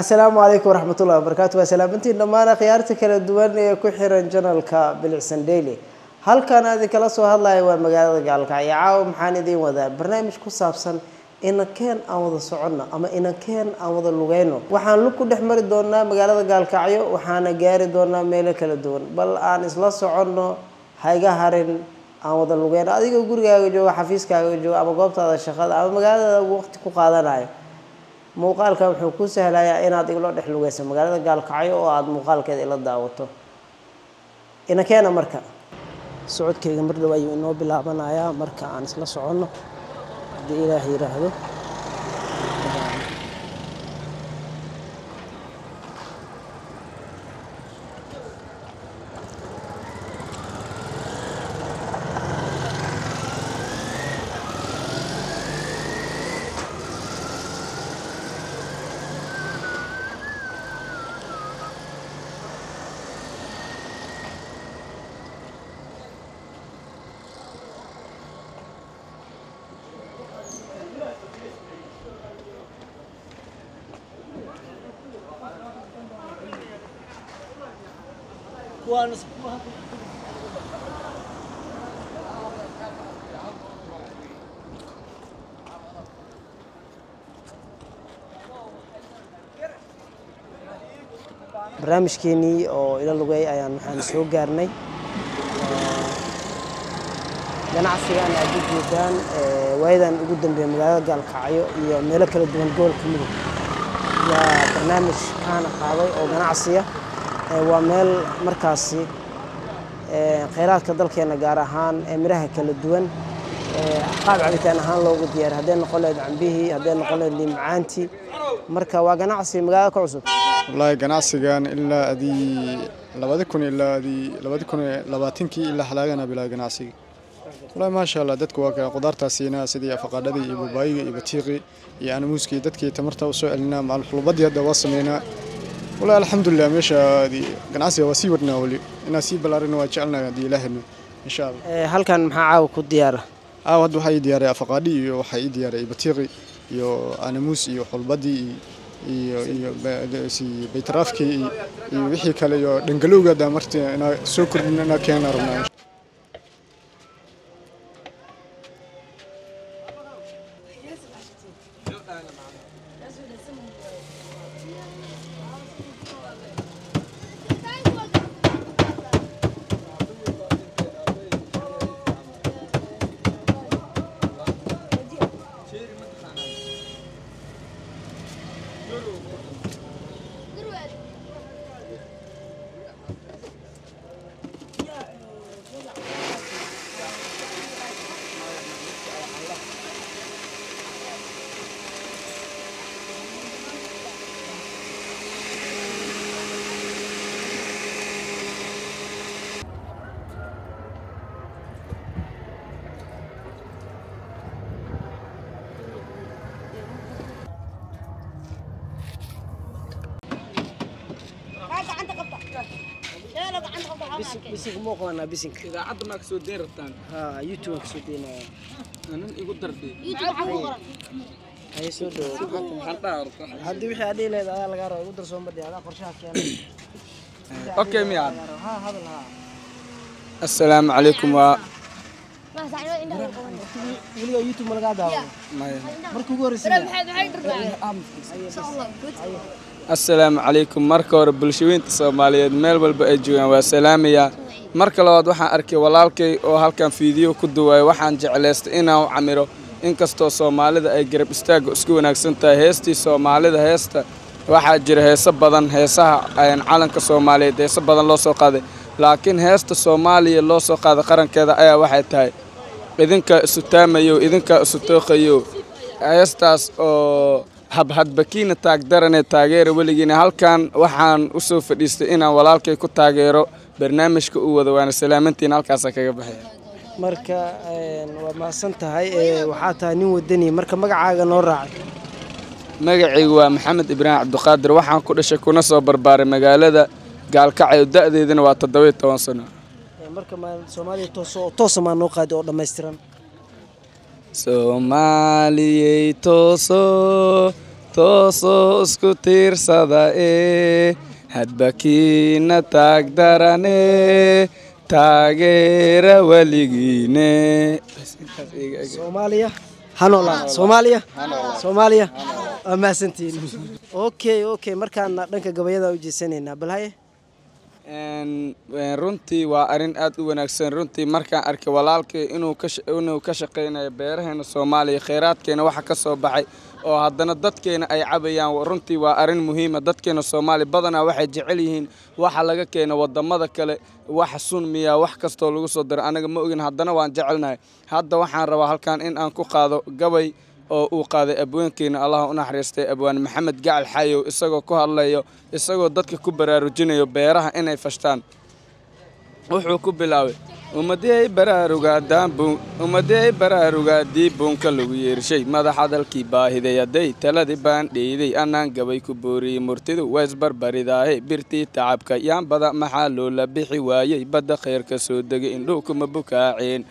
Asalaamu calaykum waraxmatullahi wabarakaatu. Waa salaamantiin dhammaan akhyaarta kala duwan ee ku xiran janalka Bilicsan Daily. Halkan aan idinkala soo hadlaya waa magaalada Gaalkacyo. Caawa maxaan idiin wadaa? Barnaamij ku saabsan inankeen aan wada soconno ama inankeen aan wada lugeyno. Waxaan lug ku dhex mari doonaa magaalada Gaalkacyo, waxaana gaari doonaa meelo kala duwan. Bal aan isla soconno, hayga harin, aan wada lugeyno. Adigoo gurigaaga jooga, xafiiskaaga jooga, ama goobtaada shaqada, ama magaaladaada waqti ku qaadanayo, muuqaalkan wuxuu ku sahlayaa inaad iglo dhex lugeyso magaalada Gaalkacyo oo aada muuqaalkeeda ila daawato. Inakeena marka socodkayga mar dhow ayuu inoo bilaabanayaa. Marka aan isla soconno haddii Ilaah yiraahdo. Barnaamijkeenii oo ila lugay ayaan waxaan soo gaarnay ganacsigan aad u jeedaan. Waayadan ugu dambeeya magaalada Gaalkacyo iyo meelo kala duwan gobolka Mudug yaa barnaamij kaana qaaday oo ganacsiya. Waa meel markaasi kheyraadka dalkeena, gaar ahaan miraha kala duwan, qaab cabitaan ahaan loogu diyaariy, hadday noqon lahayd cambihii, hadday noqon lahayd liin macaantii. Marka waa ganacsi magaalada ka cusub. Wallaahi ganacsigan ilaa adii 2000 ilaa adii 2020kii ilaa xalaagana bilaa ganacsiga. Wallaahi maasha Allah, dadku waa kala qudaartaa siinaa, sidii afaqadhadii iyo babaayiga iyo batiiqii iyo anamuuskii, dadkii tamarta usoo celinaa, macal xulbadii hadda waa sameynaa. Wallaahi alxamdulilah, meesha ganacsiga waa sii wadnaa, weli inaa sii ballaarina waa jecelnahay haddii Ilaahayno insha Allah. Halkan maxaa caawa ku diyaara? Caawa hadda waxaa ii diyaaray afaqaadhi iyo waxaa ii diyaaray batiiqi iyo anamuus iyo xulbadii iyo baytaraafkii iyo wixii kale iyo dhangalowga hadda marti inaa soo kordhino, inaa keena rabnaa. Bisinka muu qabanaa bisinka? Idaacadda maa kasoo deyn rabtaan? Ha, YouTube aan kasoo deynaya. Anan igu dardey. Haye, soo dhawo. Maxaan dhahaa rabtaa? Haddii wixii aad dhihi lahayd adaa lagaa raba, igu dar. Soo madhi adaa qorshaha keenay. Okay, miyaa? Ha, hadal ha. Assalaamu calaykum. Waa Weligaa YouTube ma lagaa daawado? Maya. Marka ugu horreysay. Assalaamu calaykum. Marka hore bulshooyinka Soomaaliyeed meel walba ay joogaan waa salaamayaa. Marka labaad waxaan arkay walaalkay oo halkan fiidiyo ku duwayo, waxaan jeclaystay inaan u camiro, inkastoo Soomaalida ay garab istaagga isku wanaagsan tahay. Heestii Soomaalida, heesta waxaa jira heeso badan, heesaha calanka Soomaaliyeed heeso badan loo soo qaaday, laakiin heesta Soomaaliya loo soo qaaday qarankeeda ayaa waxay tahay idinkaa isu taamayo, idinkaa isu tooqayo. Heestaas oo habhadbakiina taagdarane taageera weligiina. Halkan waxaan u soo fadhiistay inaan walaalkay ku taageero barnaamijka uu wado, waana salaamantiin, halkaasaa kaga baxaya. Marka waa mahadsan tahay. Waxaa tahay nin wadani. Marka magacaaga noo raacay. Magacaygu waa Maxamed Ibraahim Cabdiqaadir. Waxaan ku dhashay kuna soo barbaaray magaalada Gaalkacyo, da'deedana waa 17 sano. Marka ma Soomaaliya tooso toosa maa noo qaadi oo dhammaystiran? Soomaaliyey tooso, Toosoo isku tiirsada ee hadba kiina taag darane, taageera weligiine. Soomaaliya ha noolaato, Soomaaliya, Soomaaliya. Waa mahadsantihiin. Okay, markaana dhanka gabayada u jeesanaynaa, bal haye. Runtii waa arrin aad u wanaagsan. Runtii markaan arkay walaalkay inuu ka shaqaynayo beeraheena Soomaaliya, kheyraadkeena waxa ka soo baxay oo haddana dadkeena ay cabayaan, runtii waa arrin muhiima. Dadkeena Soomaaliya badanaa waxay jecel yihiin waxa laga keeno wadamada kale, wax sun miya, wax kastoo lagu soo daro anaga ma ogin, haddana waan jecelnahay. Hadda waxaan rabaa halkan in aan ku qaado gabay oo uu qaaday abweenkeena, Allah u naxariistay, abwaan Maxamed Gacal Xayow, isagoo ku hadlayo, isagoo dadka ku baraarujinayo beeraha inay fashtaan. Wuxuu ku bilaabay: Ummadii baraarugaa daanbun, ummadii baraarugaa diibuunka lagu yeershay, madax hadalkii baahiday hadday taladii baan dhiiday, anaan gabay ku booriyey, murtidu waa isbarbaridaahe, birtii tacabka yaanbada maxaa loola bixi waayey? Badda khayrka soo degay indhuhu kuma bukaaceen,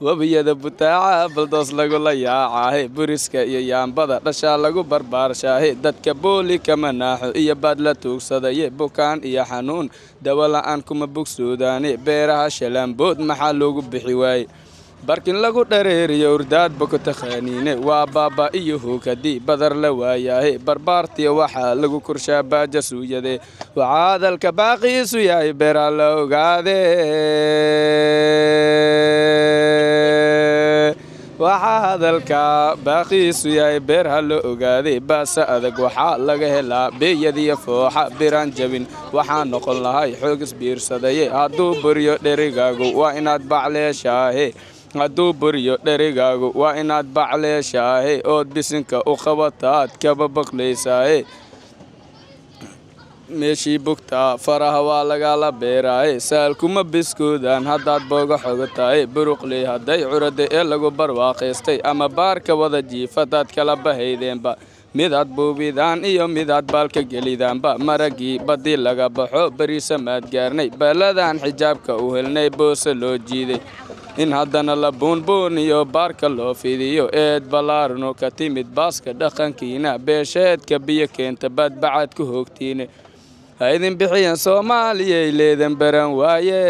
webiyada butaaca baldoos lagula yaacaahe, buriska iyo yaambada dhashaa lagu barbaarshahe, dadka booli kama naaxo iyo baad la tuugsadaye, bukaan iyo xanuun dawo la'aan kuma bogsoodaane, beeraha shalaambood maxaa loogu bixi waaye? Barkin lagu dhareeriyo urdaadba ku taqaaniine, waa baaba iyo hoog haddii badar la waayaahe, barbaartiya waxaa lagu korshaa baaja suuyade, waxaa hadalka baaqiisu yahay beeraa la ogaade, waxaa hadalka baaqiisu yahay beer ha la ogaaday. Baase adag waxaa laga helaa beeyadiyo fooxa, biraan jabin waxaa noqon lahay xoog isbiirsadaye, hadduu buriyo dherigaagu waa inaad bacleeshaahe, hadduu buriyo dherigaagu waa inaad bacleeshaahe, ood bisinka u qabataad kaba baqlaysaahe, meeshii bugtaa faraha waa lagala beeraaye, saalkuma biskoodaan haddaad booga xogatahay, buruqley hadday curada ee lagu barwaaqaystay, ama baarka wada jiifadaad kala bahaydeenba, midaad buubidaan iyo midaad baalka gelidaanba, maragii baddi laga baxo beriisamaad gaarnay, baladaan xijaabka u helnay boose loo jiiday, in haddana la buunbuuniyo baarka loo fidiyo, eed ballaarno ka timid baaska dhaqankiina, beesheedka biyo keenta baadbacaad ku hoogtiine, ha idin bixiyeen Soomaaliyay leedan baran waaye.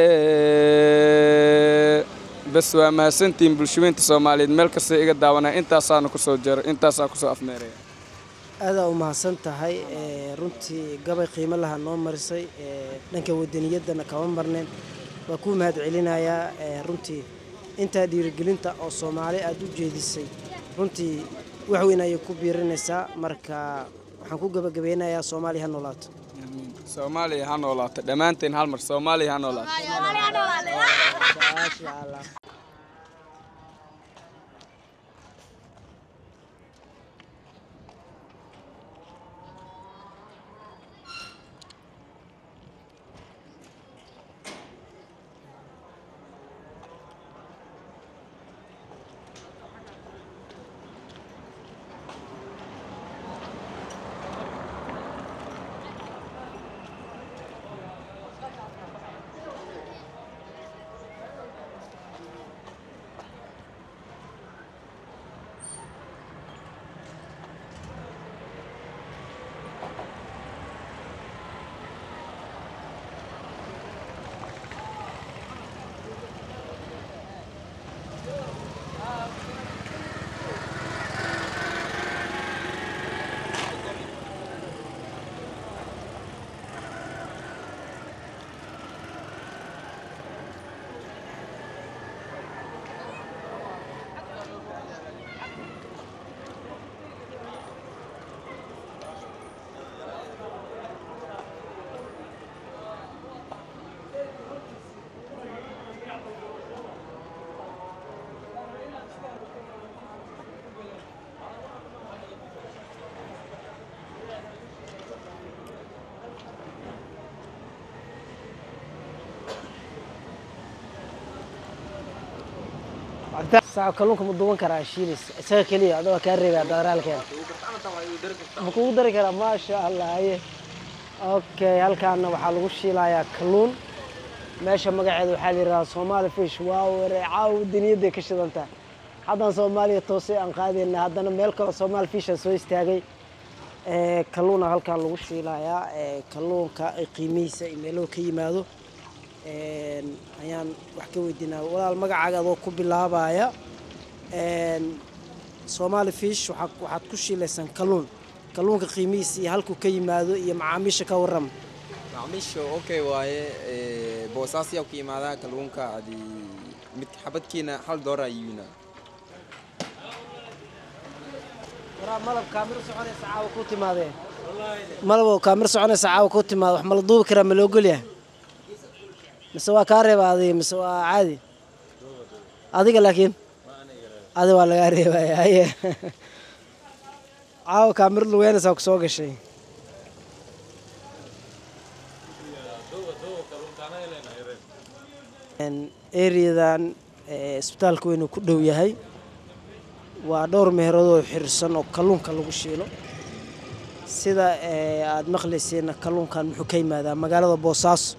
Bas, waa mahadsantihiin bulshooyinta Soomaaliyeed meel kasta iga daawanaya. Intaasaana kusoo jaro, intaasaa kusoo afmeeraya. Aadaa u mahadsan tahay. Runtii gabay qiimo laha noo marisay, dhanka wadaniyaddana kama marneen. Waa kuu mahad celinayaa. Runtii intaa dhiirigelinta oo Soomaali aada u jeedisay runtii wax weyn ayay ku biirinaysaa. Marka waxaan ku gabagabeynayaa: Soomaaliya ha noolaato. Soomaaliya ha noolaato. Dhammaanteen hal mar: Soomaaliya ha noolaato. Maasha Allah. Saac kalluunka ma duban karaa? Shiilis isaga keliya adoo kaa reebaa daraalkeena ma kugu dari karaa? Maasha Allah. Haye, okay, halkaana waxaa lagu shiilayaa kalluun. Meesha magaceeda waxaa la yidhahdaa Somali Fish. Waa ware, caaw duniyaday ka shidan tahay. Haddaan Soomaaliya toosay aan qaadayna, haddana meel kaloo Somali Fish aan soo istaagay. Kalluuna halkan lagu shiilayaa. Kalluunka qiimihiisa iyo meeluhu ka yimaado ayaan wax ka weydiinaa. Walaal, magacaaga adoo ku bilaabaya, Somali Fish waxaad ku shiilaysaan kalluun. Kalluunka qiimihiisa iyo halkuu ka yimaado iyo macaamiisha ka warrama. Macaamiisha okay waaye. Boosaasiyaa ku yimaadaa kalluunka. Adi mid xabadkiina $1 ayuuna. Waraa malab, kaamiro soconaysa caawa ku timaadee. Malabo, kaamiro soconaysa caawa ku timaada, wax ma la duubi karaa? Ma la ogol yahay mise waa kaa reeba adiga, mise waa caadi adiga? Laakiin adi waa lagaa reebaya. Haye, caawa kaamiro lugeynaysaa ku soo gashay. Areadan isbitaalka weyn uu ku dhow yahay waa dhowr meherood oo xiriirsan oo kalluunka lagu shiilo. Sida aada maqlayseenna, kalluunkan muxuu ka yimaadaa magaalada Boosaaso.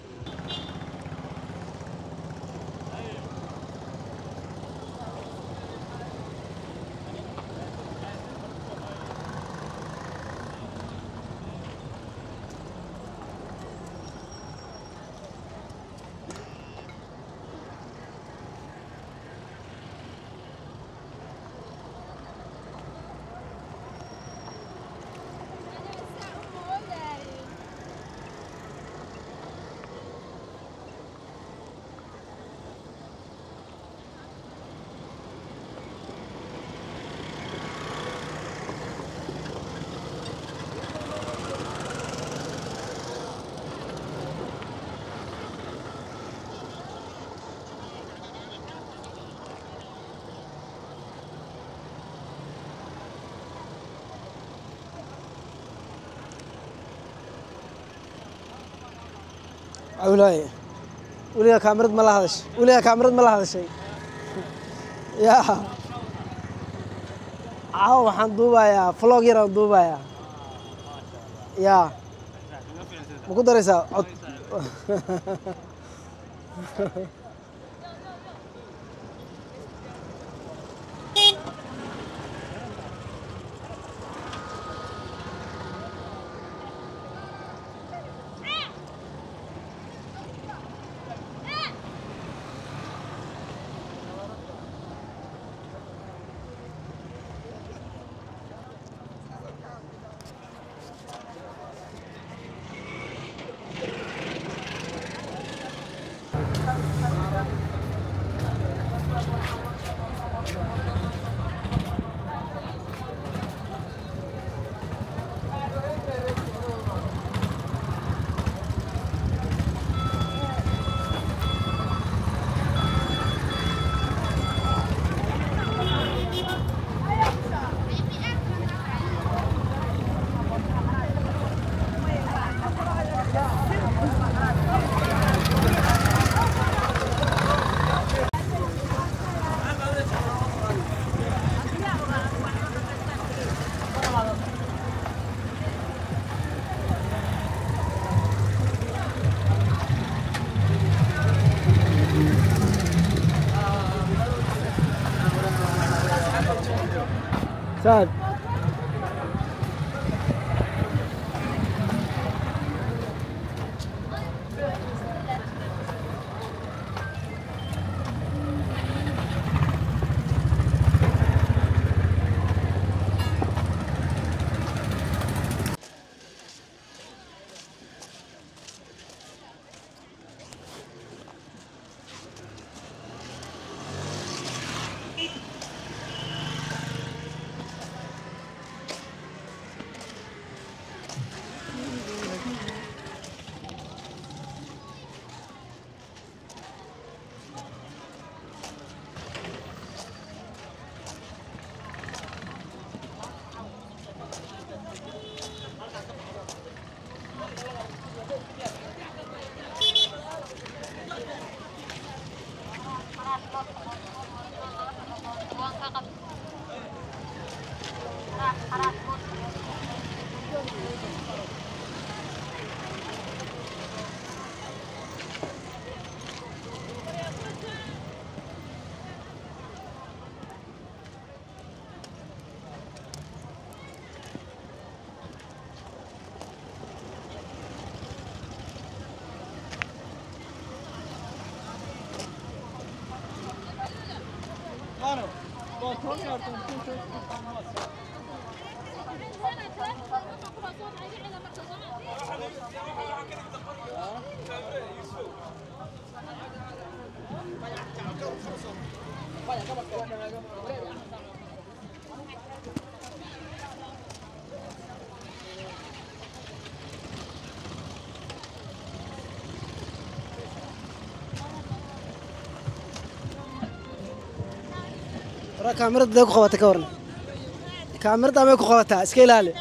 Cawlaaye, weligaa kaamirad ma la hadashay? Weligaa kaamirad ma la hadashay? Ya caawa waxaan duubayaa vlog yaraan duubayaa. Ya ma ku daraysaa cod? Saaxib. Kaamirada ku qabata ka waran, kaamirada amay ku qabataa, iska ilaali.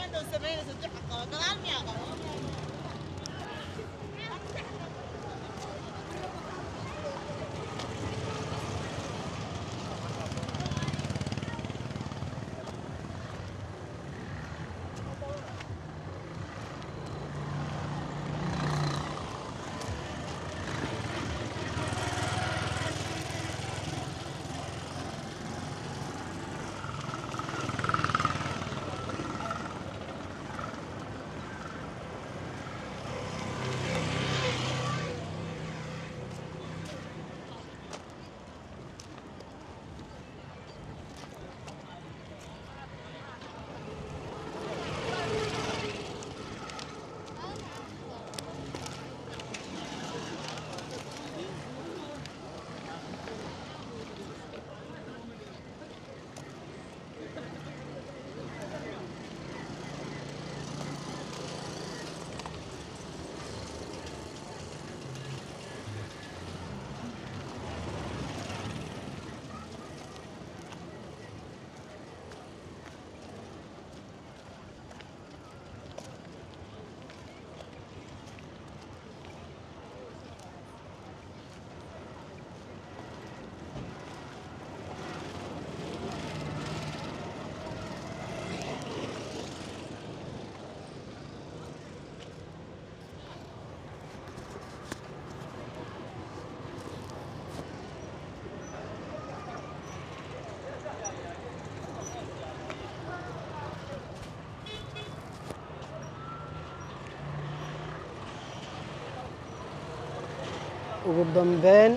Ugu dambeyn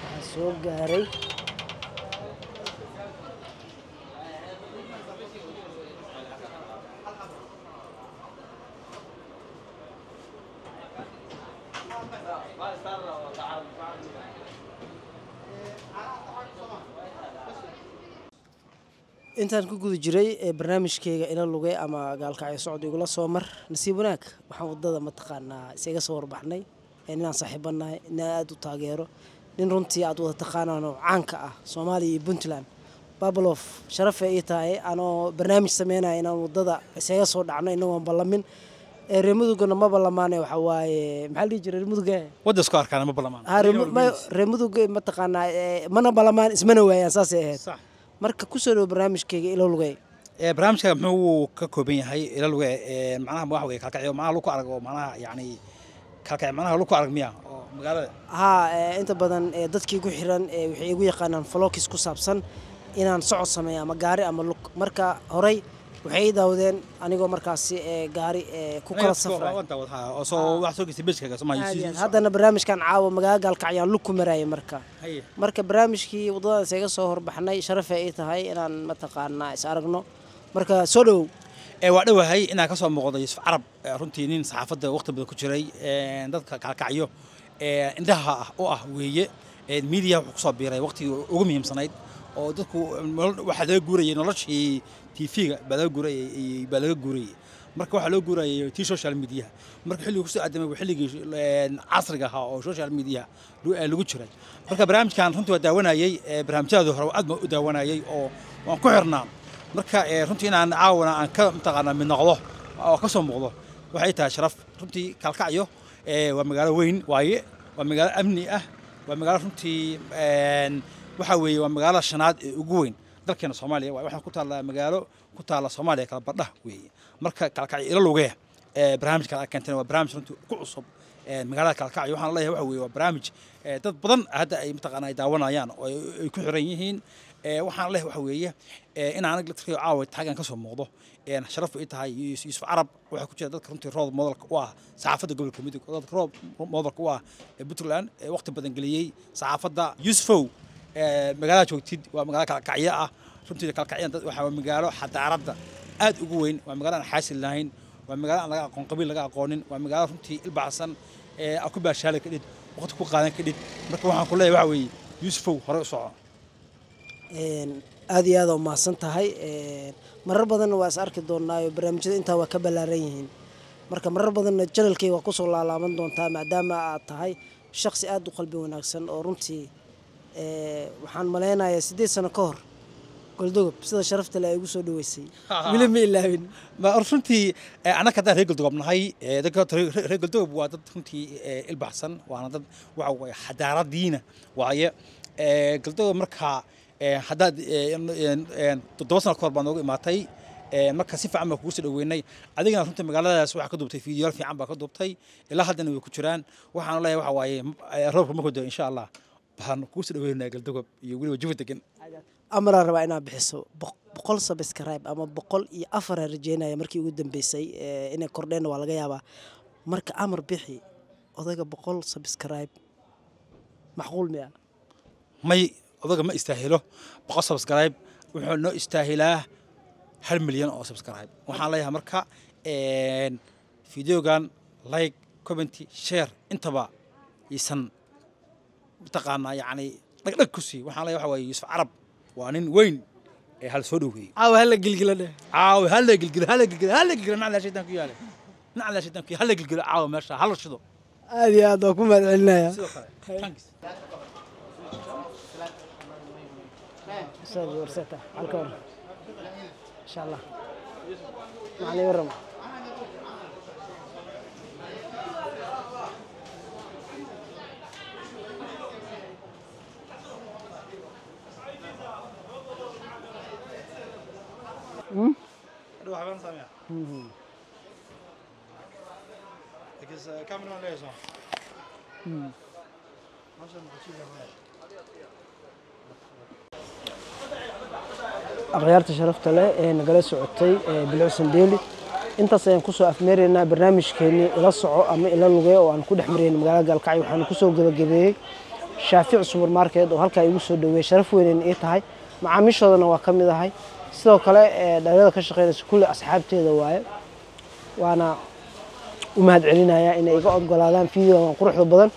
waxaa soo gaaray intaan ku guda jiray ee barnaamijkeyga ila lugay ama Gaalkacyo socod igula soo mar. Nasiib wanaag waxaan wadada mataqaanaa isaga soo warbaxnay inaan saaxiibanahay, inaan aada u taageero nin runtii aad wada taqaanaan oo caanka ah Soomaaliya iyo Puntland, Babalof. Sharafay ii tahay anoo barnaamij sameynaya inaan wadada isaga soo dhacno inagoon ballamin. Reer Mudugana ma ballamaane, waxa waaye maxaa la dhihi jiray reer Muduga? Wadda isku arkaan ma ballamaan. Ha, reer Muduga mataqaanaa mana ballamaan, ismana waayaan, saasay ahayd. Marka kusoo dhawo barnaamijkeyga ila lugay. Barnaamijka muxuu ka kooban yahay ila lugay? Macnaha waxa weeye Kalkacyo macnaha lagu arag oo macnaha yacni Kalkacyo macnaha lagu arag miya oo magaalada? Haa, inta badan dadkii igu xiran waxay igu yaqaanaan vlogs ku saabsan inaan socod sameeyo ama gaari ama lug. Marka horey waxay ii daawadeen anigoo markaasi gaari ku kala safray oo soo wax soo geystay page-kaaga Soomaaliya. Haddana barnaamijkan caawa magaalada Gaalkacyaan lug ku marayay. Marka barnaamijkii waddadaas isaga soo horbaxnay, sharafay ii tahay inaan mataqaanaa is aragno. Marka soo dhowow. Waa dhowahay inaan kasoo muuqdo Yuusuf Carab, runtii nin saxaafadda waqti badan ku jiray, dadka Kalkacyo indhaha u ah weeye. Media wuxuu kusoo biiray waqtigii ugu muhiimsanayd oo dadku waxaa laga guurayay noloshii TV-ga baa laga guurayay baa laga guurayay. Marka waxaa loo guurayay tii social media. Marka xilligii kusoo aadamay waa xilligii casriga ahaa oo social media lagu jiray. Marka barnaamijkan runtii waa daawanayay, barnaamijyada hore aad baan u daawanayay oo waan ku xirnaa. Marka runtii inaan caawana aan ka mataqaanaa mid noqdo oo ka soo muuqdo waxay tahay sharaf runtii. Kalkacyo waa magaalo weyn waaye, waa magaalo amni ah, waa magaalo runtii waxa weeye waa magaalada shanaad ee ugu weyn dalkeena Soomaaliya. Waxaa ku taalla magaalo ku taalla Soomaaliya kala badhah weeye. Marka Kalkacyo ila lugee barnaamijka aad keentay waa barnaamij runtii ku cusub magaalada Kalkacyo. Waxaan leeyahay waxa weeye waa barnaamij dad badan hadda ay mataqaanaa ay daawanayaan oo ay ku xiran yihiin. Waxaan leeyahay waxa weeye in aan aniga laftirkayga caawa taagan ka soo muuqdo sharaf ay tahay. Yuusuf Carab waxaa ku jira dadka runtii role modelka u ah saxaafadda gobolka Mudug, dadka role modelka u ah Puntland waqti badan geliyey saxaafadda. Yuusufow, magaalada joogtid waa magaalo Kalkacyo ah. Runtii Kalkacyan dad waxaa magaalo xadaaradda aad ugu weyn, waa magaalo aan xaasil lahayn, waa magaalo aan laga aqoon qabiil laga aqoonin, waa magaalo runtii ilbaxsan ee aad ku baashaali kadhid, waqti ku qaadan kadhid. Marka waxaan ku leeyahay waxa weeye, Yuusufow, hore u soco. Aad iyo aad u mahadsan tahay. Marar badanna waa is arki doonaayo, barnaamijyada intaa waa ka ballaaran yihiin. Marka marar badanna janalkay waa kusoo laalaaban doontaa, maadaama aad tahay shakhsi aad u qalbi wanaagsan oo runtii waxaan maleynayaa 8 sano ka hor Goldogob sida sharafta leh ay igu soo dhaweysay weli ma ilaawin. Runtii annaga haddaan reer Goldogob nahay, dadka reer Goldogob waa dad runtii ilbaxsan, waana dad waxa waaye xadaaradiina waaye Goldogob. Marka haddaad 7 sano ka hor baa noogu imaatay, marka si fiican baan kugu soo dhaweynay. Adigana runtii magaaladaas waxaa ka duubtay fiidiyoal fiican baa ka duubtay, ilaa haddana way ku jiraan. Waxaan leeyahay waxa waaye, roobka markuu dao insha Allah baan kugu soo dhaweynayaa Galdogob iyo weliba jawi degan. Amaraa rabaa inaad bixiso 100 subscribe ama 104 aan rajeynaya markii ugu dambeysay inay kordheenna waa laga yaabaa. Marka amar bixi odayga, 100 subscribe macquul miya? May, odaga ma istaahilo 100 subscribe, wuxuu noo istaahilaa 1 milyan oo subscribe. Waxaan leeyahay marka videogan like, comment, share intaba iisan mataqaanaa, yacni dhagdhag ku sii. Waxaan leeyahay waxa waaye, Yuusuf Carab waa nin weyn ee hal soo dhoweeyey. Caawa hala gilgilo dheh. Caawa hala gilgilo, hala gilgilo, hala gilgilo. Nacla shaytaan ku yaale, nacla shaytaan ku yaale, hala gilgilo caawa meesha hala shido. Aad iyo aad waa ku mahad celinaya. Sidoo kale thanks. Ustaad warsata halka war insha Allah macalin warama. Akhyaarta sharafta leh ee nagala socotay Bilicsan Daily, intaas ayaan kusoo afmeeraynaa barnaamijkeenii ila soco ama ila lugey oo aan ku dhex marayna magaalada Gaalkacyo. Waxaan kusoo gabagabeeyey Shaafic Supermarket oo halkaa igu soo dhaweeyey, sharaf weynayna ii tahay, macaamiishoodana waa ka mid ahay. Sidoo kale dhalinyarada ka shaqeynaysa kulli asxaabteeda waaye, waana u mahad celinayaa inay iga ogolaadaan videogan quruxda badan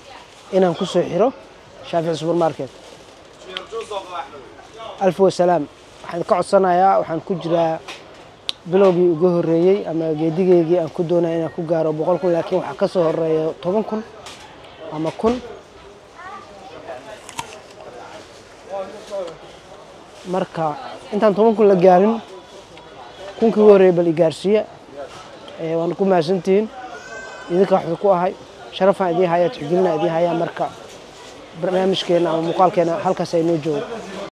inaan kusoo xiro Shaafic Supermarket. Alf wasalaam. Waxaan ka codsanayaa, waxaan ku jiraa bilowgii ugu horreeyey ama geedigeygii aan ku doonaya inaan ku gaaro 100,000, laakiin waxaa ka soo horeeya 10,000 ama 1000. Marka intaan 10,000 la gaarin, 1000-kii ugu horreeyay bal i gaarsiiya. Waana ku mahadsantihiin, idinka waxba ku ahay, sharafaan idiin hayaa, tixgelinaa idiin hayaa. Marka barnaamijkeena ama muuqaalkeena halkaas ay noo joogo.